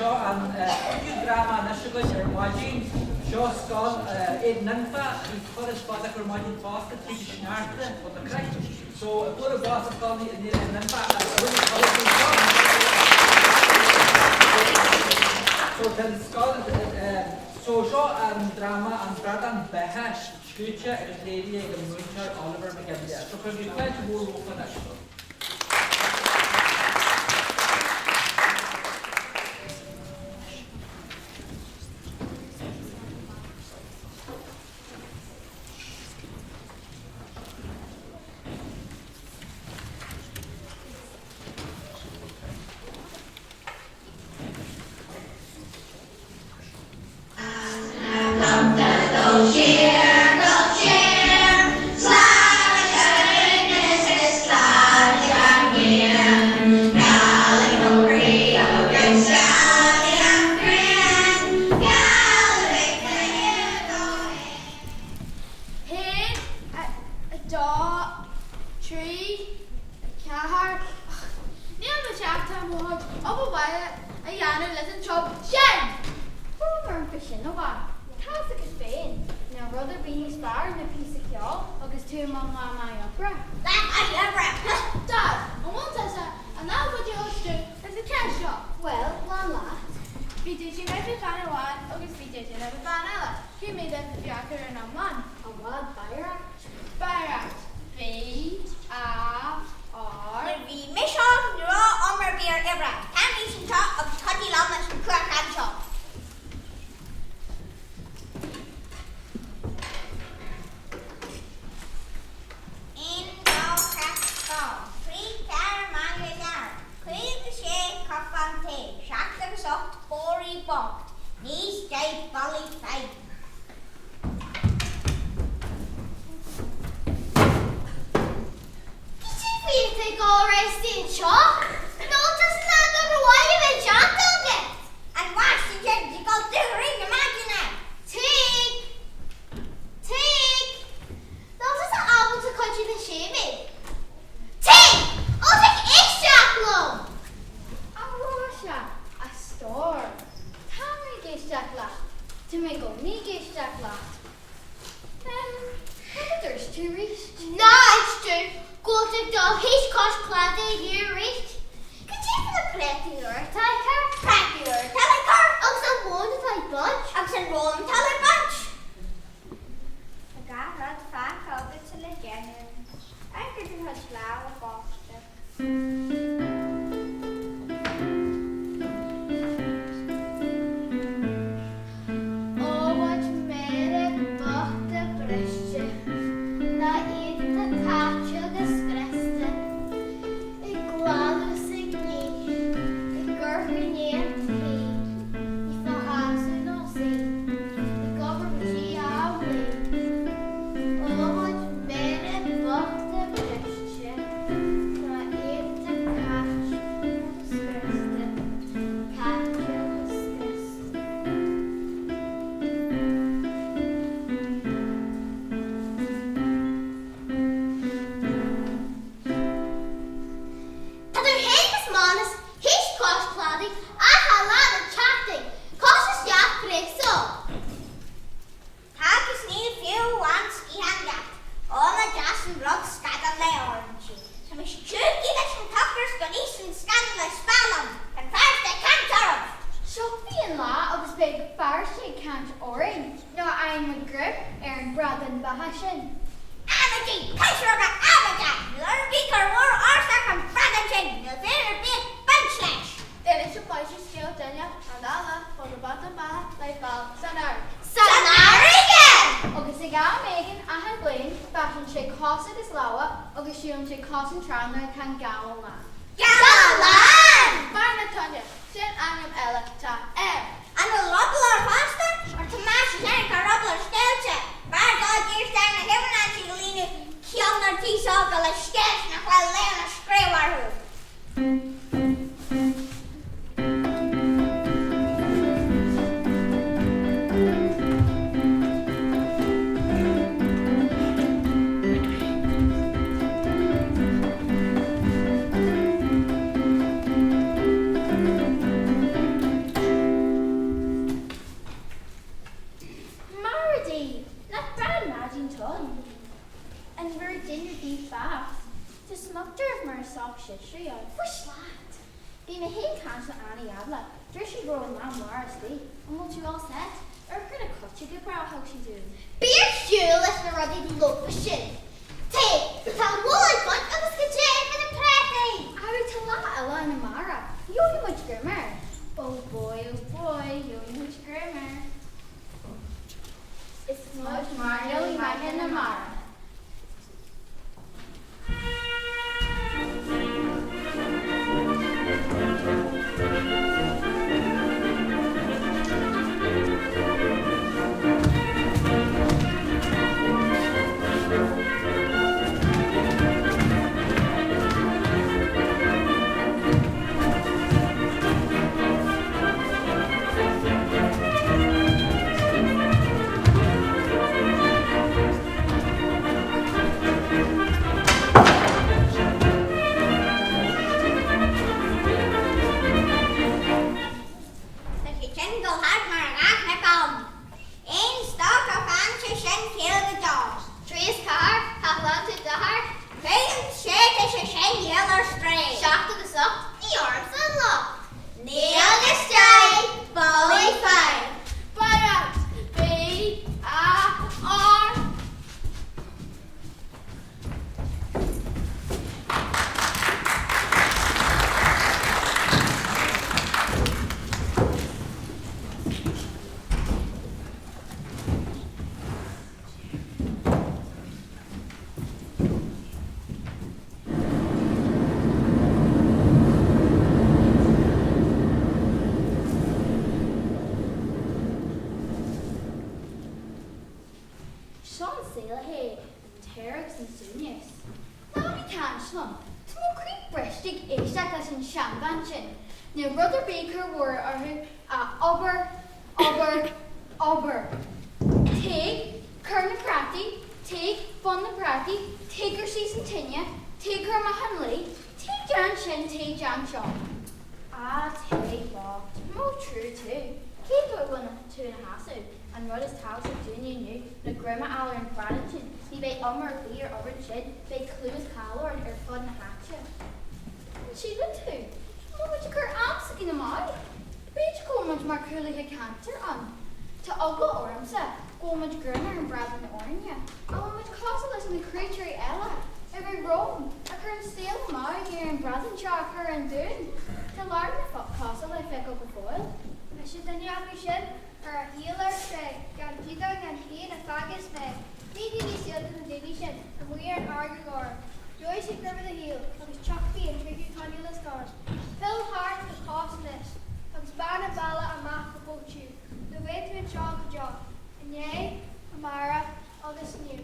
Seo an cúigiú dráma anois againn ar maidin. Seo scoil Aodh Ninfa a bhí turas fada acu ar maidin fosta tríd an sneachta ó na cnoic. So bualadh bos do scoil Aodh Ninfa as a rinne polasaí seo. So tá an scoil so seo an dráma An Bradán Beatha scríte agus léirithe ag an múinteoir Oliver McGinley. So cuirigí fáilte mhór rompu anois. Haon, a dó, trí, a ceathair. Níl mé teacht ar mo chuid obair bhaile a dhéanamh leis an job sin! Brón orm faoi sin, a mhac. Tá's agat féin, níl rud ar bith níos fearr ná píosa ceoil agus tú i mbun lá maith oibre. Lá maith oibre! Dad, an bhfuil tusa in ann cuidiú a thabhairt leis an cheist seo? Bhuel, lean leat. Bhí duine roimh bhean amháin agus bhí duine roimh bhean eile. Cé mhéad a bhí acu ar an iomlán? I bhfad Baireacht. Baireacht. B, A, R. Nuair a bhí mise óg ní raibh am ar bith ar oibre. Táim anseo agus cuidigh liom leis an cruachan seo. Aon, dó, ceathair, dó, trí, ceathair, mála leabhar, 56 cupán tae, seacht agus ocht, bóraí bocht, naoi 's deich, ballaí feith. Cad é faoi atá ag dul ar aghaidh anseo? Nó tá san am obair bhaile a bheith déanta agat? An mháistir sin ag dul dúthraigh na maidine. Tig! Tig! Nó tá san ábalta cuidiú le Séimí. Tig! Ó tig isteach liom! A Róise, a stór, tá mé ag éisteacht leat. Tá mé i gcónaí ag éisteacht leat. Em, cad a dúirt tú arís? Ná tú go bhfuil tú ag dul thíos cois cladaigh thiar arís? Cad é faoi na préataí úra atá ag cur? Préataí úra atá le cur. Agus an mhóin atá ag baint? Agus an mhóin atá le baint. Tá gach rud fágtha agatsa le déanamh. Amharc ar do chuid lámha bochta. Ó mo chuid méara bochta briste, Na éadaí atá caite agus scriosta, Ag glanadh is ag ní, Ag cur faoi ndéin an tí, Ní fá sheasamh ná suí, Ag obair go dtí am luí. Ó mo chuid méara bochta briste, Na éadaí atá caite agus scriosta, Caite agus scriosta. Tá tú féin agus Mánas thíos cois cladaigh achan lá den tseachtain, cos isteach gréasán. Tá agus níl fiú amháin sciathán leat. Ó nach deas an rud scadán le oráintí. Tá mise tiúrtha leis an t-ocras go n-íosfainn scadán le spá liom. An Feirste ag caint oraibh! Tiocfaidh an lá agus beidh Feirste ag caint orainn nuair a fhaigheann muid grip ar an bradán beatha sin. Amaidí! Pisreoga amaide! Níl ar bith gur mhór ársa an bradán sin! Níl féar ar bith ag baint leis! D'inis an páiste scéal duine an dá lá chun an bradán beatha le fáil san fharraige. San fharraige! Agus ag am éigin achan bhliain faiseann sé cos agus lámha agus siúlann sé cos an trá nuair atá an geamhan lán. Geamhan lán! Fear na Toinne, sin ainm eile atá air. An bhfuil ruball air fosta? Mar Tomás is ea tá ruball ar sceilte. B'fhearr dó d'iarr na hImreannaí a líonadh ceann ar tí s'acu le sceilp nach bhfuil léamh ná scríobh orthu. An bhfuair duine ar bith bás? Tá smacht oraibh mar is sách sisrí ann. Fuis leat! Bhí mé féin caint le Annie Abla, dúirt sí go raibh Mam Mara istigh, an bhfuil tú all set? Urchar na coite go breá a thug sí dúinn. Bí ar shiúl leis na rudaí lofa sin! Téigh, tá an mhol ag baint agus go dté fá na prátaí! Arú tá lá eile ann amárach, gheobhaidh muid greim air. Oh boy, oh boy, gheobhaidh muid greim air. Is muid mairnéalaigh maithe na mara. Tá sé sin ag dul thart mar a bheadh na gcam. Aon stát a fan sé sin céile go deo. Trí is ceathair, thall tú d'athair. Creidim sé tá sé sin ghéill ar strae. Seacht agus ocht, ní ormsa an locht. Naoi agus deich, bullaí fir. Barracht, B, A, R. Seo an saol é, an t-aer agus an suaimhneas. Ná bí ag caint liom. Tá mo chroí briste ag éisteacht leis an seanbhean sin. Níl rud ar bith ag cur bhorradh orthu ach obair, obair, obair. Téigh, cuir na prátaí, téigh, bain na prátaí, téigh cuir síos an tine, téigh cuir amach an lao, téigh déan sin, téigh déan seo. Á, téigh bocht, mo trua tú. Cén dóigh a bhfuil tú ina sheasamh? An rud is tábhachtaí dúinne inniu ná greim a fháil ar an bhradán sin. Ní bheidh am ar bith ar obair ansin, beidh clú is cáil orainn ar fud na háite. An síleann tú go bhfuil muid ag cur am s'againn amú? B'fhéidir go bhfuil muid mar chúlaithe ceantair ann. Tá eagla ormsa go bhfuil muid greim ar an bhradán orainne. An bhfuil muid cosúil leis na créatúirí eile a bhí romhainn a chuir an saol amú ag iarraidh an bradán seo a chur ar an dún? Tá lorg na cosa le feiceáil go fóill. Mise duine acu sin ar a shaol ar strae, gan giodán gan pian a fágas mé. Ní daoine saolta na daoine sin amuigh ar an fharraige ghorm. Gheobhaidh siad greim ar do shaol agus tiocfaidh an tríú tonn le storm. Fill thart do chos anois agus bain an bealach amach go Boat U nó beidh tú anseo go deo, inné, amárach agus inniu.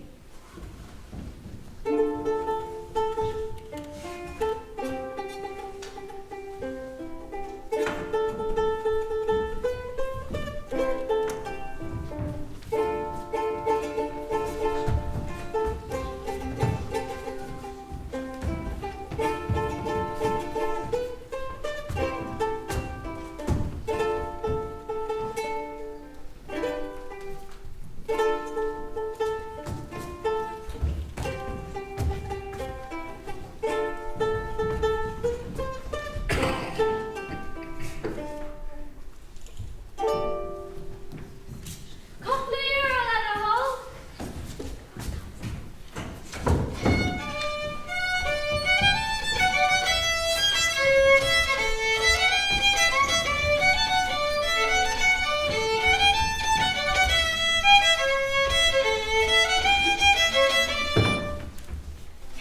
Cúpla euro le do thoil!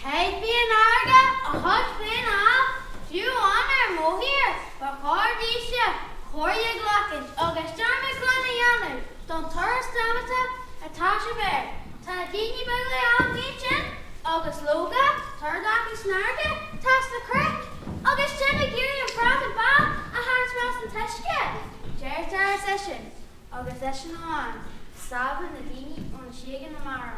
Céad bliain fharraige, 8 bliain anall, fiú amháin ar an mbóthar, ba chóir daoibhse comhairle a ghlacaint agus dearmad glan a dhéanamh don turas drámata atá sibh air. Tá na daoine beaga le amuigh ansin agus leoga, tordach san fharraige, tá sna cnoic agus sibh ag iarraidh an bradán bán a tharraingt amach as an t-uisce. Deirtear is eisean agus eisean amháin a sábhálann na daoine óna síoga na mara.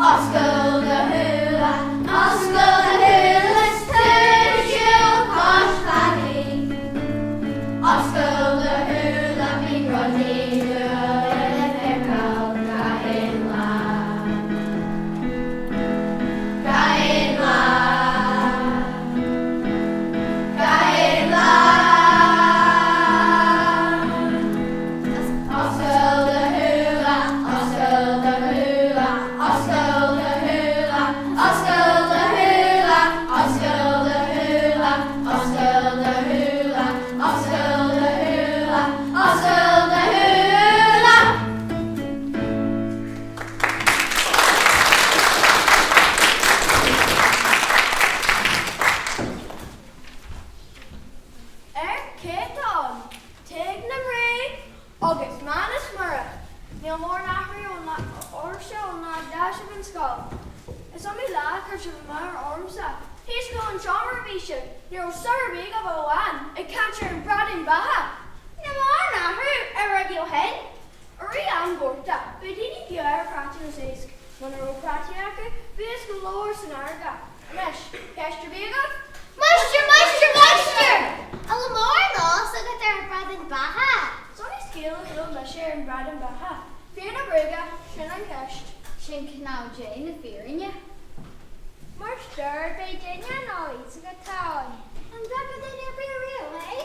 Oscail do shúile, oscail do shúile is tabhair siúl cois cladaigh. Oscail do shúile, bíonn rudaí nua le feiceáil gach aon lá. Gach aon lá. Gach aon lá. Oscail do shúile, oscail do shúile, oscail do shúile, oscail do shúile, oscail do shúile, oscail do shúile, oscail do shúile, oscail do shúile. Ar cé atá ann? Tigh na mBréag agus Manus Mura. Níl mórán athrú oraibhse ón lá a d'fhág sibh an scoil. Is iomaí lá a chuir sibh amach ormsa. Thíos i gcúl an tseomra a bhí sibh, ní raibh sor ar bith agaibh ach amháin ag caint ar an bradán beatha. Níl mórán athrú ar rudaí ó shin. I rith an Ghorta, bhí daoine ag gearradh prátaí agus éisc. Muna raibh prátaí acu, bhíothas go leor san fharraige. Anois, ceist ar bith agaibh? Máistir, máistir, máistir! An bhfuil mórán eolas agat ar an bradán beatha? Is iomaí scéal a chuala mise ar an bradán beatha. Fíor nó bréagach, sin an cheist. Sin cnámh Dé na fírinne. Máistir, beidh duine an fhios agat atá ann. An bhfaca duine ar bith ariamh é?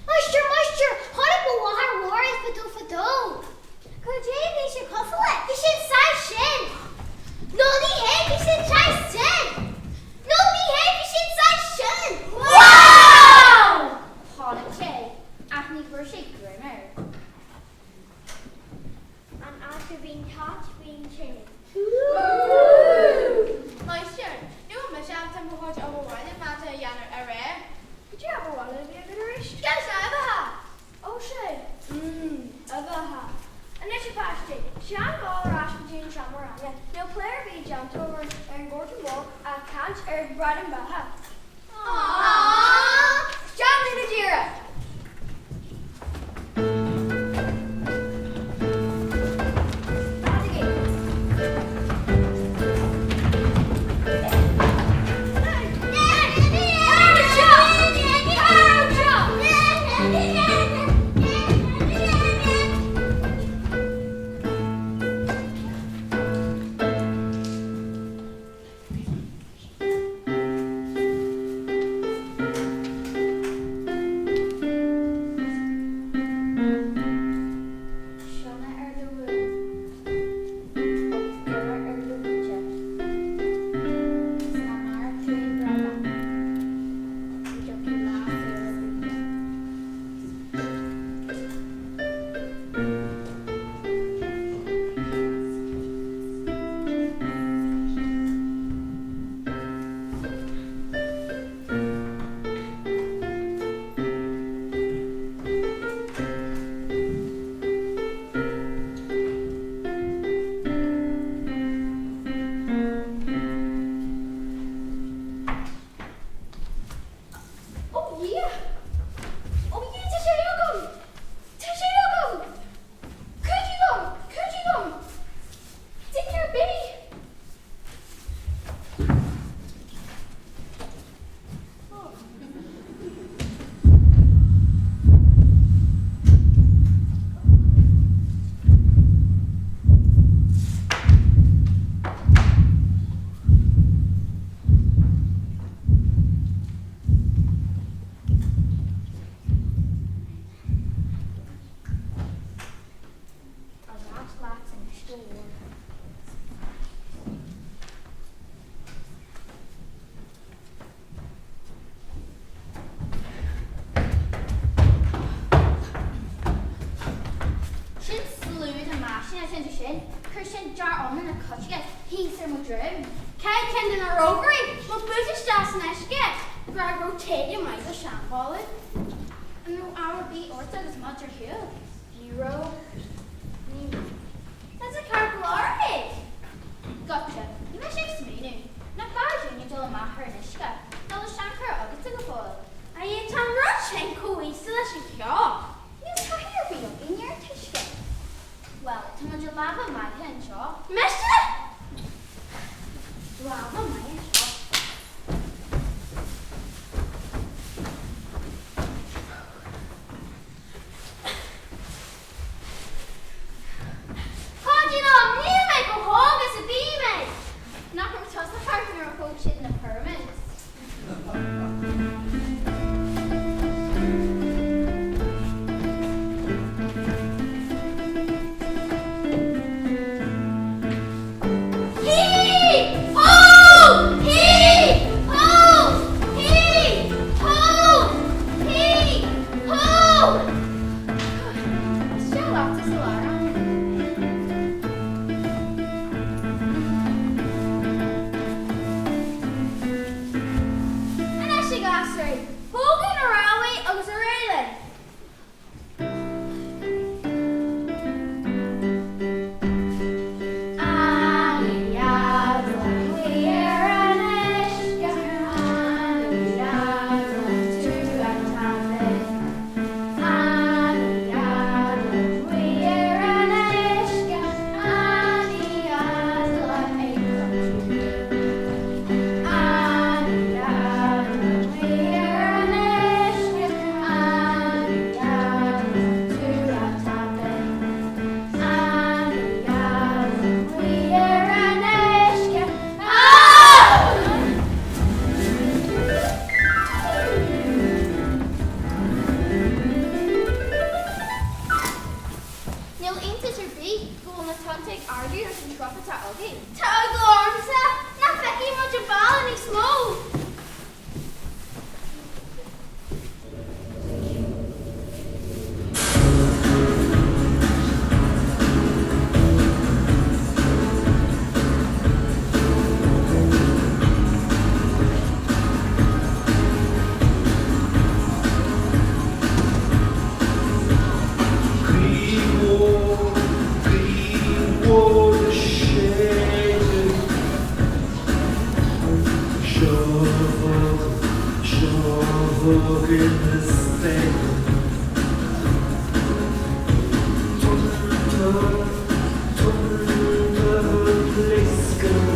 Máistir, máistir, chonaic mo mháthair mhór é fadó fadó. Cad é a bhí sé cosúil le? Bhí sé an saghas sin. No ní hé, bhí sé an saghas sin. No ní hé, bhí sé an saghas sin. Wow! Chonaic sé, ach ní chuir sé greim air. An áit a bhíonn toit bíonn tine. Máistir, ní bhfuil mise ábalta mo chuid obair bhaile mata a dhéanamh aréir. Cad é obair bhaile a bhí agat arís? Sciath uibheacha! Ó sea. Mmm, uibheacha. Anois a pháistí, sean dul ar ais go dtí an seomra ranga. Níl plé ar bith déanta ar an nGorta Mór ach caint ar an bradán beatha. Aww! Isteach linn a dtíre! Sona ar do mhúin agus gile ar do bhúite, is dá mairfeadh tú aon bhradán go dtiocfaidh Lá Féile Bríde. Ó Dhia! Ó Dhia, tá sé agam! Tá sé agam! Cuidigh liom! Cuidigh liom! Duine ar bith! Ar ais leat san uisce mhór. Sin slúid an meaisín sin sin, chuir sin jar iomlán na coitice thíos ar mo dhroim. Caith ceann de na rógairí mo bhúit isteach san uisce go raibh téide maith do seanbháladh. An raibh ábhar ar bith ort agus muid ar shiúl? Ní raibh. Ní raibh. That's a ceart go leor é. Goitse, bhí mise ag smaoineamh, nach fearr dúinne dul amach ar an uisce, ná le seanchara agatsa go fóill. Aye, tá an rud sin chomh haosta leis an cheo. Níl taithí ar bith againn ar an uisce. Bhuel, tá muid i lámha maithe anseo. Mise? Lámha maithe anseo. Cuidigh liom, níl mé chomh hóg is a bhí mé! Nach raibh tusa thart nuair a thóg siad na pyramids? Hí! Hó! Hí! Hó! Hí! Hó! Hí! Hó! Isteach leatsa sa leabhrán. Anois a ghasúraí, tógadh na rámhaí agus ar aghaidh linn! Níl iontas ar bith go bhfuil na tonnta ag ardú leis an sruth atá againn. Tá eagla ormsa nach bhfeicfidh muid an baile níos mó. Gaoth mhór, gaoth mhór ag séideadh. Seo chugainn, seo chugainn na steillí. Tonnta, tonnta ag pléascadh.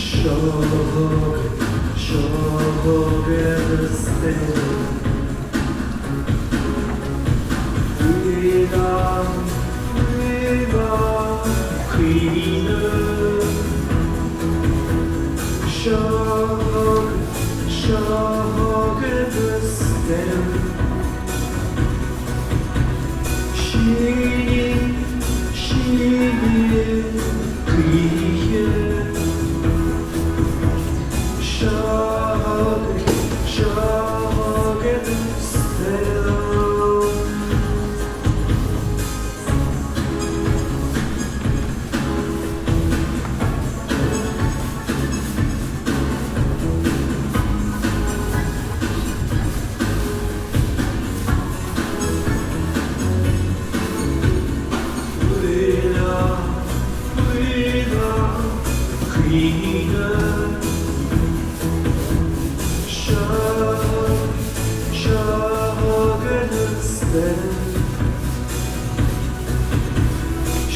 Seo chugainn, seo chugainn na steillí. Faoileán, faoileán caoineadh. Seo chugainn, seo chugainn na steillí. Síneadh, síneadh gaoithe. Seo chugainn, seo chugainn na steillí. Faoileán, faoileán caoineadh. Seo chugainn, seo chugainn na steillí.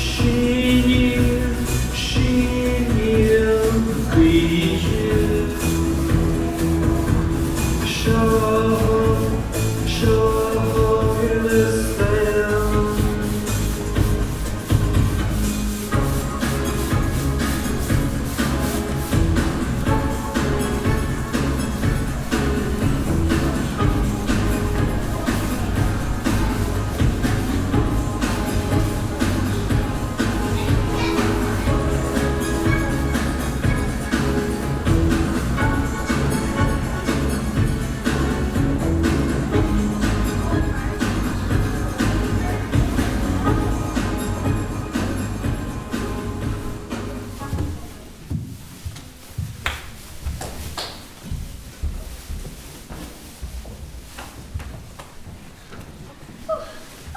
Síneadh, síneadh gaoithe. Seo chugainn, seo chugainn na steillí.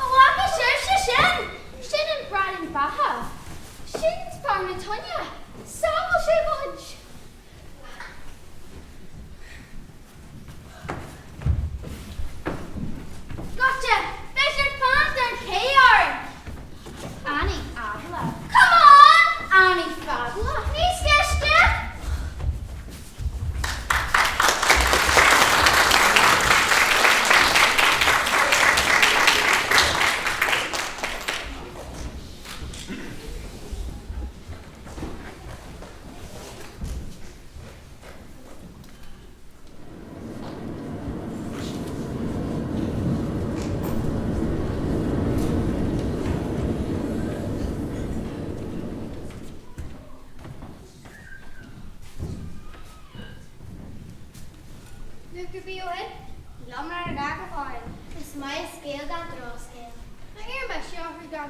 An bhfaca sibhse sin? Sin an bradán beatha. Sin fear na toinne. Sábháil sé muid. Goitse! Beidh sé ag fanacht ar an cé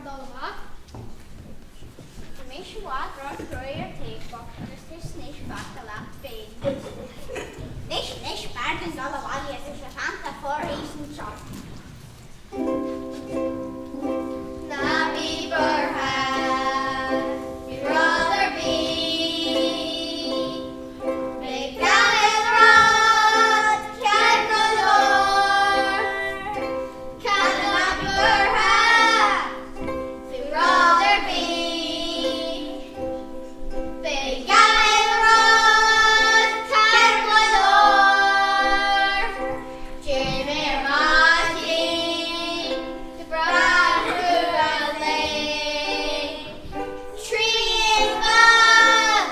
orm dul amach. Tá mise i bhfad ró-chruaidh ar taobh bocht agus tusa anois fágtha leat féin. Anois, anois, b'fhearr dúinn dul abhaile, tá sé fanta fuar thíos anseo. Ná bí buartha faoi rud ar bith, beidh gach uile rud ceart go leor. Ná bí buartha faoi rud ar bith, beidh gach uile rud ceart go leor. D'éirigh mé ar maidin le breacadh an lae. Trian bheag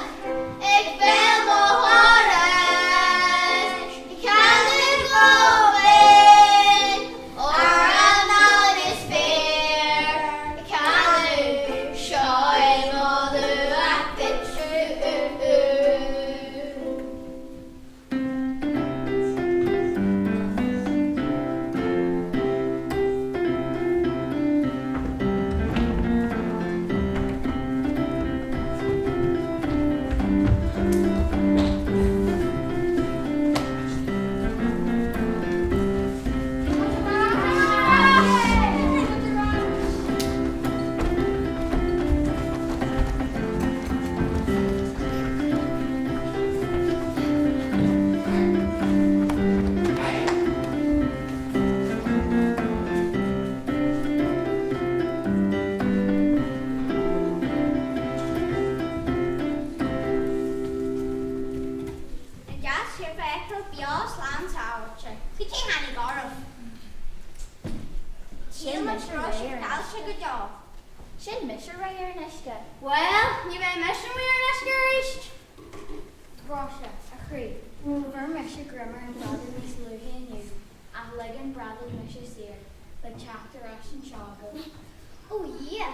ag béal mo dhorais, ag casadh go binn ar an agus féar ag canadh seo é mo luach duit. An deas sibh a fheiceáil beo slán sábháilte. Cad é tháinig oraibh? Shíl muid go raibh sibh caillte go deo. Sin mise réidh ar an uisce. Bhuel, ní bheidh mise amuigh ar an uisce arís. Róise, a chroí, fuair mise greim ar an bhradán níos luaithe inniu ach lig an bradán mise saor le teacht ar ais anseo agaibh. Ó Dhia!